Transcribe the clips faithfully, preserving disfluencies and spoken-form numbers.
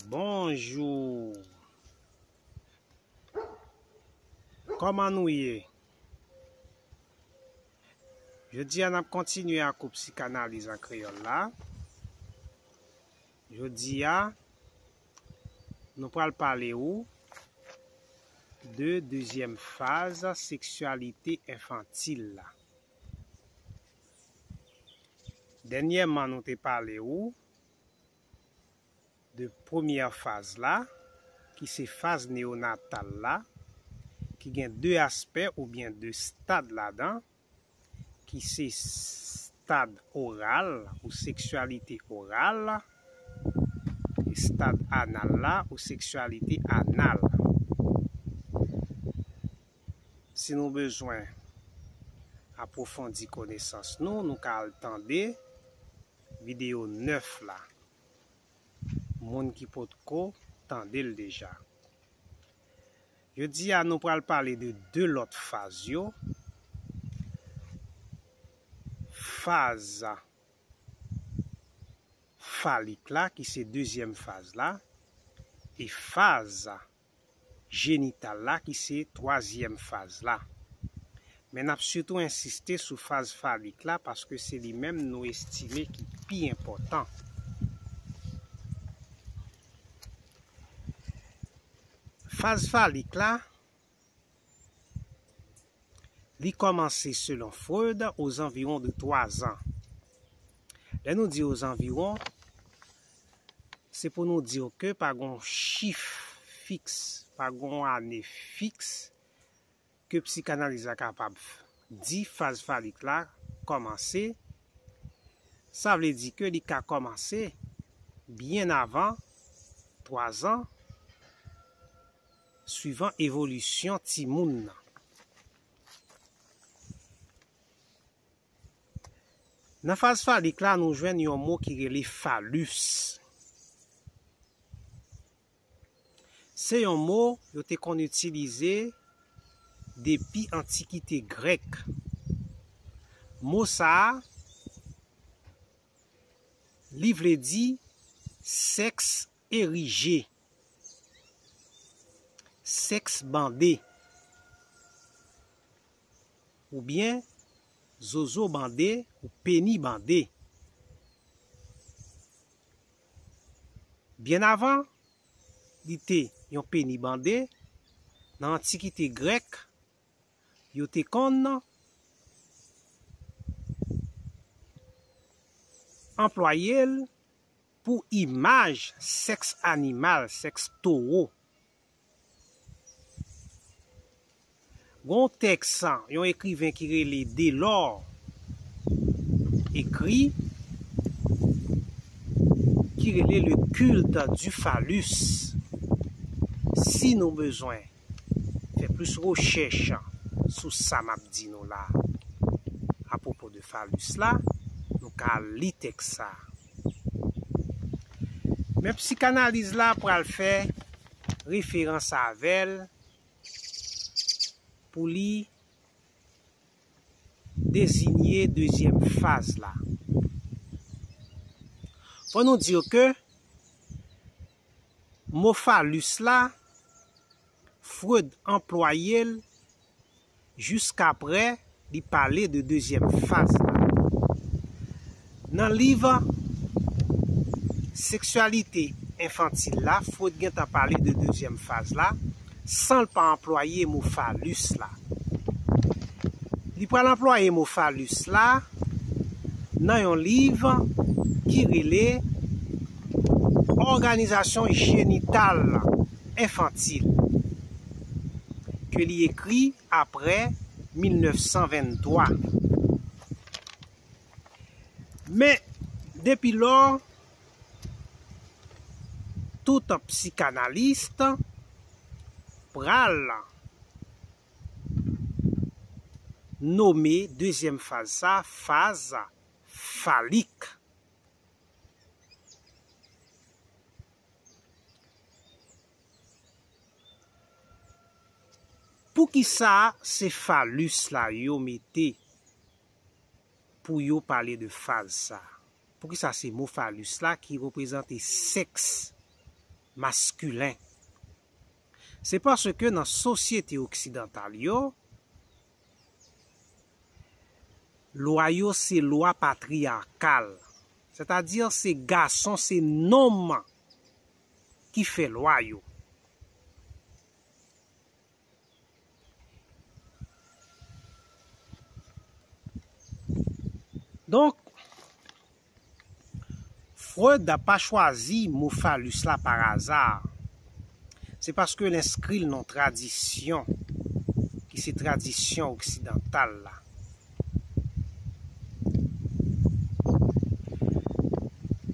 Bonjou. Kòman nou ye? Jodi a, n ap kontinye ak kou psikanaliz an kreyòl la. Jodi a, nou pral pale ou de dezyèm faz seksyalite enfantil la. Dènyèman, nou te pale ou de premyè faz la, ki se faz neyonatal la, ki gen de aspè oubyen de stad ladan, ki se stad oral ou seksyalite oral, e stad anal la ou seksyalite anal. Si nou bezwen apwofondi konesans nou, nou ka al tande videyo nèf la. Moun ki potko tande l deja. Jodi a, nou pral pale de de lòt faz yo. Faz falik la, ki se dezyèm faz la, e faz jenital la, ki se twazyèm faz la. Men n ap sitou ensiste sou faz falik la, paske se li menm nou estime ki pi enpòtan. Faz falik la, li kòmanse, selon Freud, aux environs de twa zan. Lè nou di aux environs, se pou nou di ke pa gon chif fiks, pa gon ane fiks ke psikanaliz la kapab di faz falik la kòmanse. Sa vle di ke li ka kòmanse byen avan twa zan, swivan evolisyon timoun nan. Nan faz falik la, nou jwenn yon mo ki rele falus. Se yon mo yo te konn itilize depi antikite grèk. Mo sa a, li vle di sèks erije, sèks bande, oubyen zozo bande ou peni bande. Byen avan, li te yon peni bande, nan antikite grèk, yo te konn anplwaye l pou imaj sèks animal, sèks towo. Gon tèks, yon ekriven ki rele Delors ekri, ki rele Le culte du phallus. Si nou bezwen fè plis rechèch sou sa m ap di nou la apwopo de falus la, nou ka li tèks sa. Men psikanaliz la pral fè referans avè l pou li dezinye dezyèm faz la. Fò nou di ke mo falus la, Freud anplwaye l jiskaprè li pale de dezyèm faz la. Nan liv seksyalite enfantil la, Freud gentan pale de dezyèm faz la, san l pa anplwaye mo falus la. Li pral anplwaye mo falus la nan yon liv ki rele Òganizasyon jenital enfantil, ke li ekri aprè mil nèf san venntwa. Men, depi lò, tout psikanalis pral nome dezyèm faz sa, faz falik. Poukisa se falus la yo mete pou yo pale de faz sa? Poukisa se mo falus la ki reprezante sèks maskilen. Se paske nan sosyete oksidantal yo, lwa yo se lwa patriyakal. Sètadi, se gason, se nonm ki fè lwa yo. Donk, Freud pa chwazi mo phalus la pa aza. Se paske l enskri l nan yon tradisyon ki se tradisyon oksidantal la.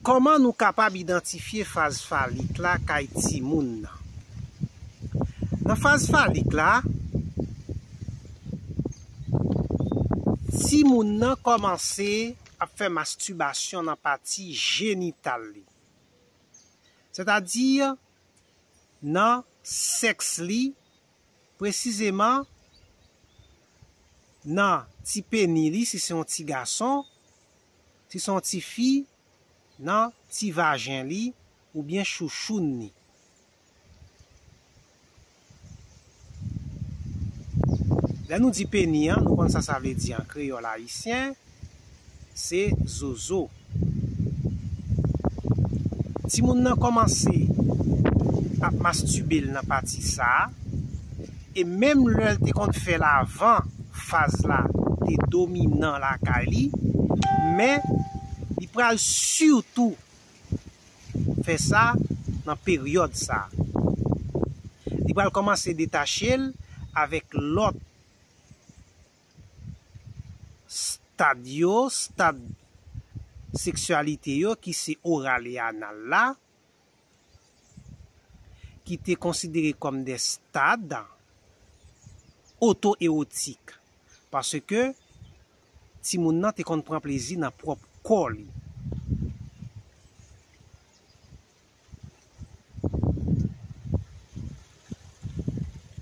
Kòman nou kapab idantifye faz falik la kay timoun nan? Nan faz falik la, timoun nan kòmanse ap fè mastibasyon nan pati jenital li. Sètadi, nan sèks li, presizeman nan ti peni li, si se yon ti gason, si se yon ti fi, nan ti vajen li oubyen chouchoun li. Lè nou di peni an, nou konn sa sa vle di an kreyòl ayisyen, se zozo. Timoun nan kòmanse ap mastibe l nan pati sa a, e menm lè l te konn fè l avan faz la te dominan lakay li, men li pral sitou fè sa nan peryòd sa a. Li pral kòmanse detache l avèk lòt stad yo, stad seksyalite yo ki se oral e anal la, ki te konsidere kòm de stad oto-ewotik, paske timoun nan te konn pran plezi nan pwòp kò li.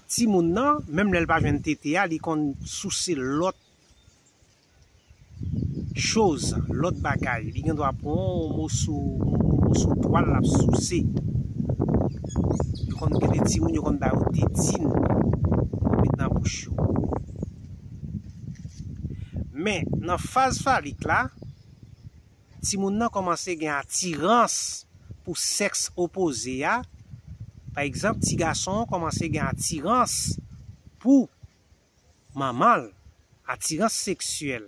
Timoun nan, menm lè l pa jwenn tete a, li konn souse lòt choz, lòt bagay. Li gen dwa pran yon moso, yon moso twal l ap souse. Yo konn gen de timoun, yo konn ba yo tetin pou met nan bouch yo. Men, nan faz falik la, timoun nan kòmanse gen atirans pou sèks opoze a. Pa egzanp, ti gason an kòmanse gen atirans pou manman l, atirans seksyèl.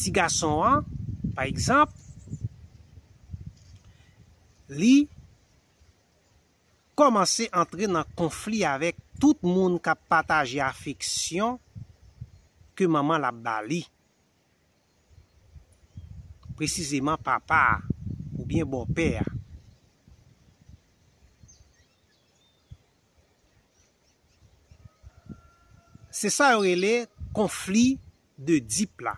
Ti gason an, pa egzanp, li kòmanse antre nan konfli avèk tout moun k ap pataje afeksyon ke manman l ap ba li, presizeman papa a oubyen bòpè a. Se sa yo rele konfli de dip la.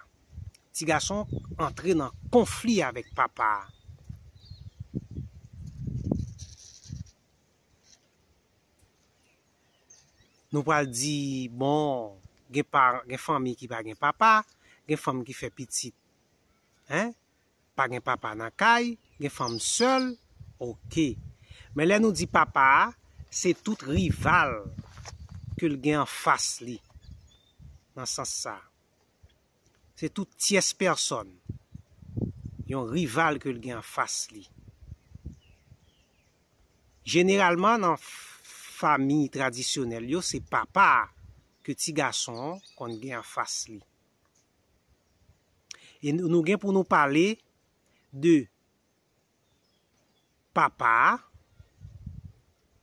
Ti gason antre nan konfli avèk papa a. Nou pral di, bon, gen pa, gen fanmi ki pa gen papa, gen fanm ki fè pitit, en, pa gen papa nan kay, gen fanm sèl, oke. Men lè nou di papa a, se tout rival ke l gen anfas li, nan sans sa. Se tout tyès pèsòn, yon rival ke l gen anfas li. Jeneralman, nan f-, fanmi tradisyonèl yo, se papa a ke ti gason an konn gen anfas li. E nou, nou gen pou nou pale de papa a,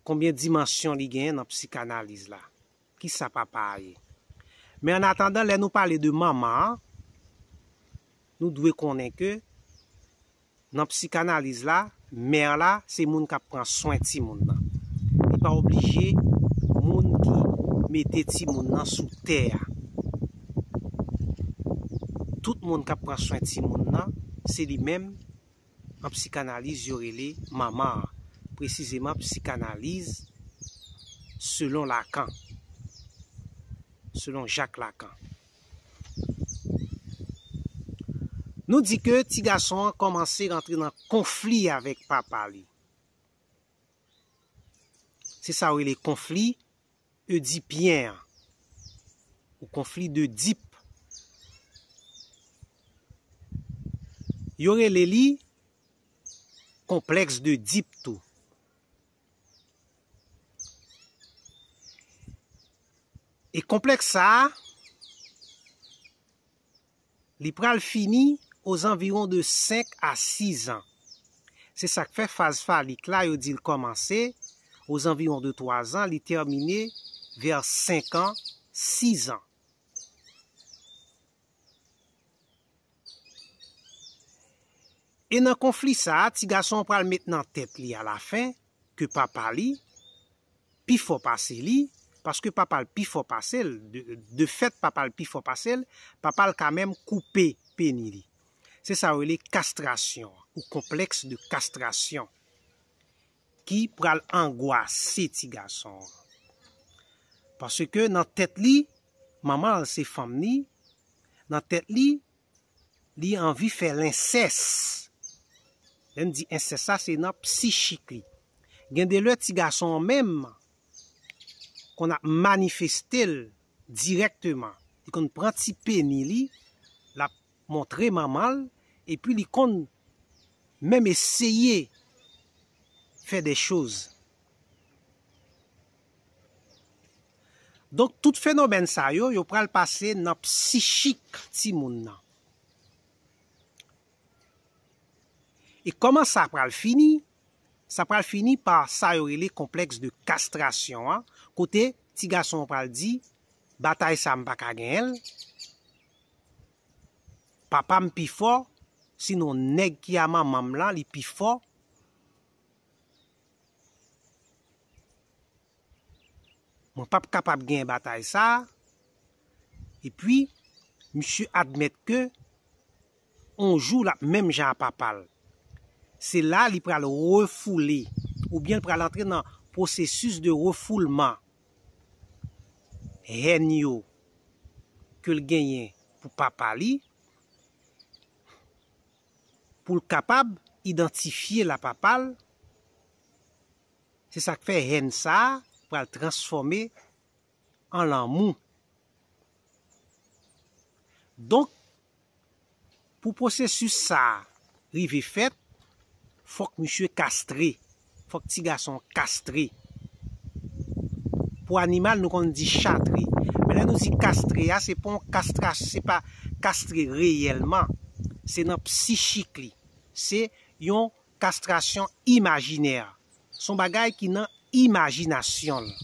konbyen dimansyon li genyen nan psikanaliz la? Kisa papa a ye? Men annatandan, lè nou pale de manman an, nou dwe konnen ke nan psikanaliz la, mè la se moun k ap pran swen timoun nan. Li pa oblije moun ki mete timoun nan sou tè a. Tout moun k ap pran swen timoun nan, se li menm an psikanaliz yo rele manman an, presizeman psikanaliz selon Lacan, selon Jacques Lacan. Nou di ke ti gason an kòmanse rantre nan konfli avèk papa li. Se sa yo rele konfli edipyen an, ou konfli de Edip. Yo rele li konplèks de Edip tou. E konplèks sa a, li pral fini ozanviwon de senk a sis an. Se sa k fè faz falik la, yo di l kòmanse ozanviwon de twa zan, li tèmine vè senk an, sis an. E nan konfli sa a, ti gason an pral met nan tèt li alafen ke papa li pi fò pase li, paske papa l pi fò pase l, de, de fèt papa l pi fò pase l, papa l ka menm koupe peni li. Se sa yo rele kastrasyon, ou konplèks de kastrasyon, ki pral angwase ti gason an. Paske nan tèt li, manman l se fanm li, nan tèt li, li anvi fè lensès. Lè m di ensès, sa se nan psichik li. Gen de lè ti gason an menm konn ap manifeste l dirèkteman. Li konn pran ti peni li, l ap montre manman l, epi li konn menm eseye fè de choz. Donk, tout fenomèn sa yo, yo pral pase nan psichik timoun nan. E kòman sa pral fini? Sa pral fini pa sa yo rele konplèks de kastrasyon an, kote ti gason an pral di, batay sa m pa ka genyen l, papa m pi fò, sinon nèg ki a manman m lan, li pi fò. Mwen p ap kapab genyen batay sa a. Epi, misye admèt ke on jou l ap menm jan a papa l. Se la li pral refoule, oubyen l pral antre nan pwosesis de refoulman hèn yo ke l genyen pou papa li, pou l kapab idantifye l a papa l. Se sa k fè hèn sa a pral transfòme an lanmou. Donk, pou pwosesis sa a rive fèt, fòk misye kastre, fòk ti gason an kastre. Pou animal, nou konn di chatre. Men lè nou di kastre a, se pa yon kastra-, se pa kastre reyèlman. Se nan psichik li. Se yon kastrasyon imajinè. Se yon bagay ki nan imajinasyon l.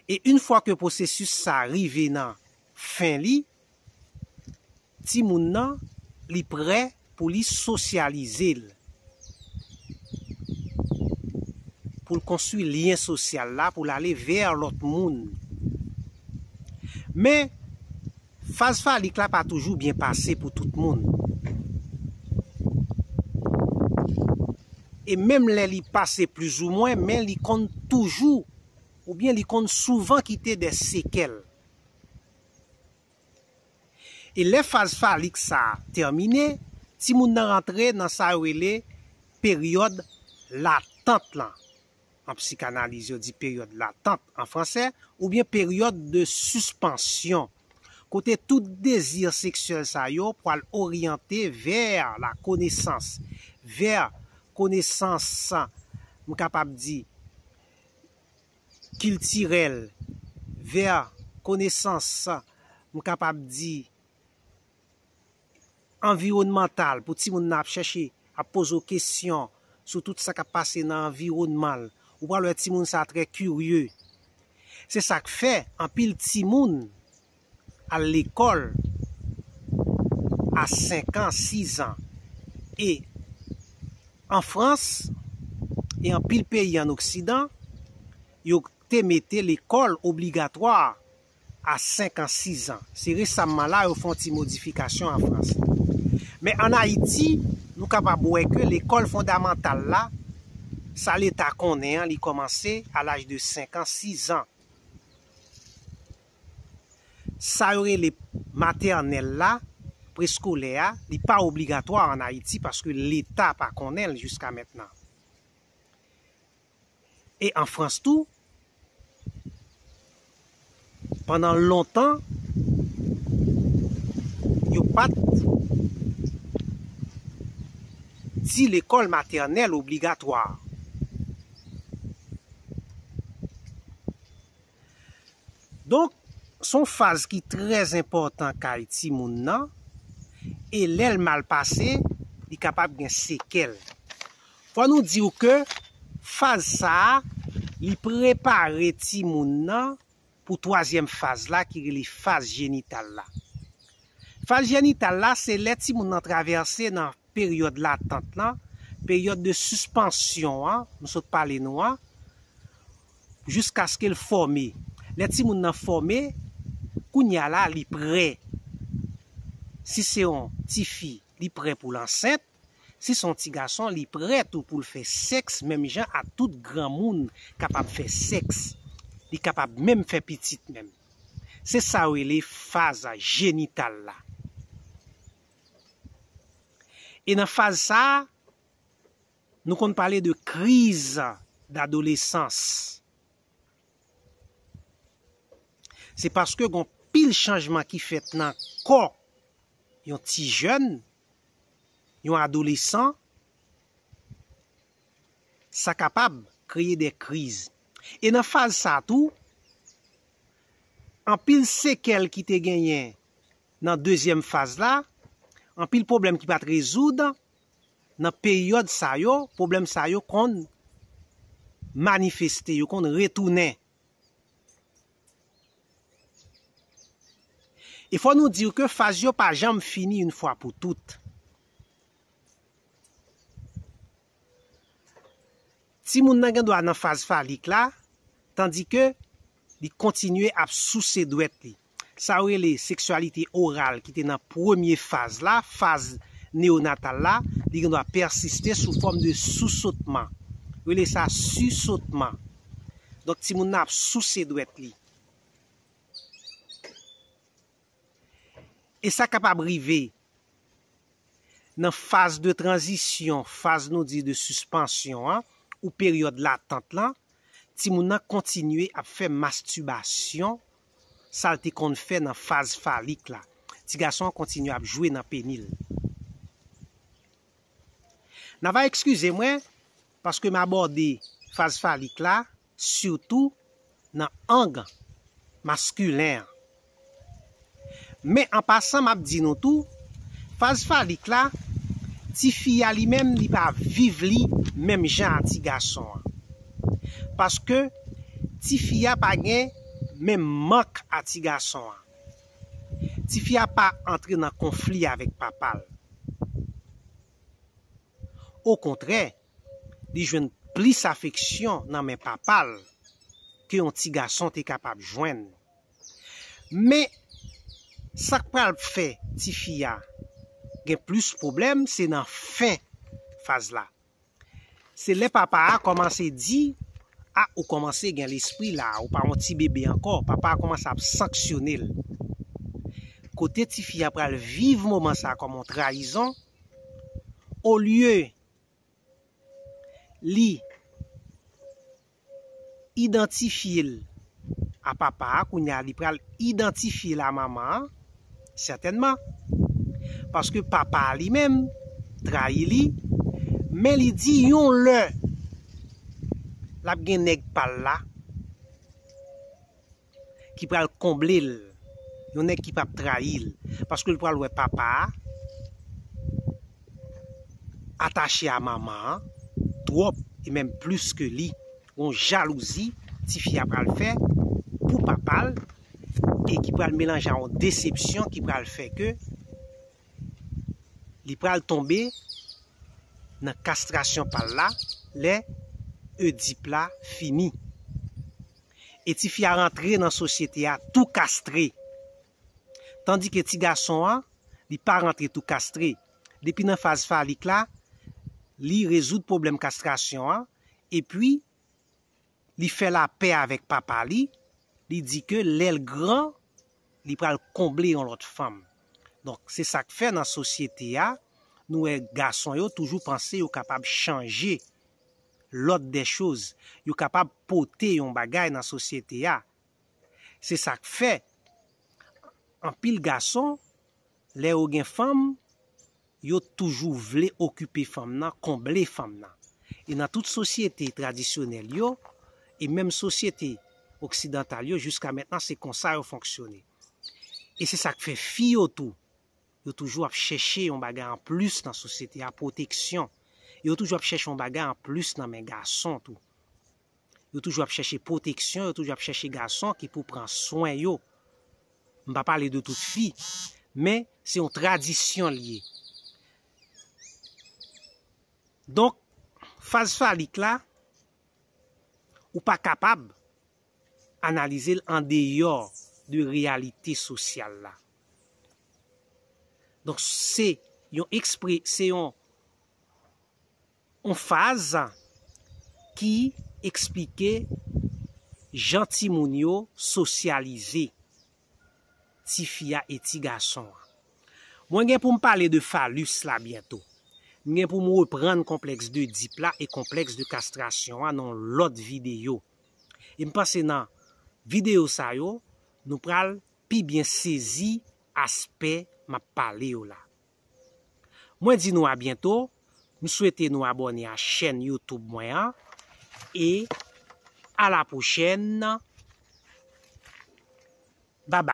E yon fwa ke pwosesis sa rive nan fen li, timoun nan, li prè pou li sosyalize l, pou l konstwi lyen sosyal la, pou l ale vè lòt moun. Men, faz falik la pa toujou byen pase pou tout moun. E menm lè li pase plizoumwen, men li konn toujou, oubyen li konn souvan kite de sekèl. E lè faz falik sa a tèmine, timoun nan rantre nan sa yo rele peryòd latant lan. An psikanaliz, yo di peryòd latant an fransè, oubyen peryòd de sispansyon, kote tout dezi seksyèl sa yo pral oryante vè lakonesans, vè konesans, m kapab di, kiltirèl, vè konesans, m kapab di, anviwònmantal, pou timoun nan ap chèche, ap poze w kesyon sou tout sa k ap pase nan anviwònman l. Ou pral wè timoun sa trè kirye. Se sa k fè anpil timoun al lekòl a senk an, sis an. E an Frans, e anpil peyi ann Oksidan, yo te mete lekòl obligatwa a senk an, sis an. Se resamman la yo fè yon ti modifikasyon an Frans. Men ann Ayiti, nou kapab wè ke lekòl fondamantal la, sa Leta konnen an, li kòmanse a laj de senk an, sis an. Sa yo rele matènèl la, preskolè a, li pa obligatwa an Ayiti paske Leta pa konnen l jiska mentnan. E an Frans tou, pandan lontan, yo pa t di lekòl matènèl obligatwa. Donk, se yon faz ki trè enpòtan kay timoun nan, e lè l mal pase, li kapab gen sekèl. Fò nou di w ke faz sa a, li prepare timoun nan pou twazyèm faz la ki rele faz jenital la. Faz jenital la, se lè timoun nan travèse nan peryòd latant lan, peryòd de sispansyon an, m sot pale nou an, jiskaske l fòme. Lè timoun nan fòme, kounye a la, li prè. Si se yon tifi, li prè pou l ansent. Si se yon ti gason, li prè tou pou l fè sèks, menm jan a tout granmoun kapab fè sèks. Li kapab menm fè pitit menm. Se sa yo rele faz jenital la. E nan faz sa a, nou konn pale de kriz dadolesans. Se paske gon pil chanjman ki fèt nan kò yon ti jèn, yon adolesan, sa kapab kreye de kriz. E nan faz sa tou, anpil sekèl ki te genyen nan dezyèm faz la, anpil pwoblèm ki pa t rezoud, nan peryòd sa yo, pwoblèm sa yo konn manifeste, yo konn retounen. E fò nou di w ke faz yo pa janm fini yon fwa pou tout. Timoun nan gen dwa nan faz falik la, tandike li kontinye ap souse dwèt li. Sa yo rele seksyalite oral ki te nan premye faz la, faz neyonatal la, li gen dwa pèsiste sou fòm de sousotman. Yo rele sa sisotman. Donk, timoun nan ap souse dwèt li. E sa kapab rive nan faz de tranzisyon, faz nou di de sispansyon an, ou peryòd latant lan, timoun nan kontinye ap fè mastibasyon, sa l te konn fè nan faz falik la. Ti gason an kontinye ap jwe nan peni l. N a va ekskize mwen, paske m abòde faz falik la, sitou nan ang maskilen an. Men an pasan, m ap di nou tou, faz falik la, tifi a li menm, li pa viv li menm jan a ti gason an. Paske tifi a pa gen menm mank a ti gason an. Tifi a pa antre nan konfli avèk papa l. Okontrè, li jwenn plis afeksyon nan men papa l ke yon ti gason te kapab jwenn. Men, sa k pral fè tifi a gen plis pwoblèm, se nan fen faz la. Se lè papa a kòmanse di, a, ou kòmanse gen lespri la, ou pa yon ti bebe ankò, papa a kòmanse ap sanksyone l. Kote tifi a pral viv moman sa a kòm yon trayizon, olye li idantifye l a papa a, kounye a li pral idantifye l a manman an, sètènman. Paske papa a li menm trayi li, men li di yon lè l ap gen nèg pa l la ki pral konble l, yon nèg ki p ap trayi l, paske l pral wè papa a atache a manman an twòp, e menm plis ke li. Yon jalouzi tifi a pral fè pou papa l, e ki pral melanje a yon desepsyon ki pral fè ke li pral tonbe nan kastrasyon pa l la lè Edip la fini. E tifi a rantre nan sosyete a tou kastre. Tandike ti gason an, li pa rantre tou kastre. Depi nan faz falik la, li rezoud pwoblèm kastrasyon an, epi li fè lapè avèk papa li, li di ke lè l gran, li pral konble yon lòt fanm. Donk, se sa k fè nan sosyete a, nou wè gason yo toujou panse yo kapab chanje lòd dè choz, yo kapab pote yon bagay nan sosyete a. Se sa k fè, anpil gason, lè yo gen fanm, yo toujou vle okipe fanm nan, konble fanm nan. E nan tout sosyete tradisyonèl yo, e menm sosyete oksidantal yo, jiska mentnan, se konsa yo fonksyone. E se sa k fè fi yo tou, yo toujou ap chèche yon bagay anplis nan sosyete a, pwoteksyon. Yo toujou ap chèche yon bagay anplis nan men gason tou. Yo toujou ap chèche pwoteksyon, yo toujou ap chèche gason ki pou pran swen yo. M pa pale de tout fi, men se yon tradisyon li ye. Donk, faz falik la, ou pa kapab analize l andeyò de reyalite sosyal la. Donk, se yon ekspre, se yon, yon faz ki eksplike jan timoun yo sosyalize, tifi a e ti gason an. Mwen gen pou m pale de falis la byento. M gen pou m reprann konplèks de Edip la e konplèks de kastrasyon an nan yon lòt videyo. E m panse nan videyo sa yo, nou pral pi byen sezi aspè m ap pale yo la. Mwen di nou a byento, m swete nou abòne a chèn YouTube mwen an, e a la pwochèn, babay.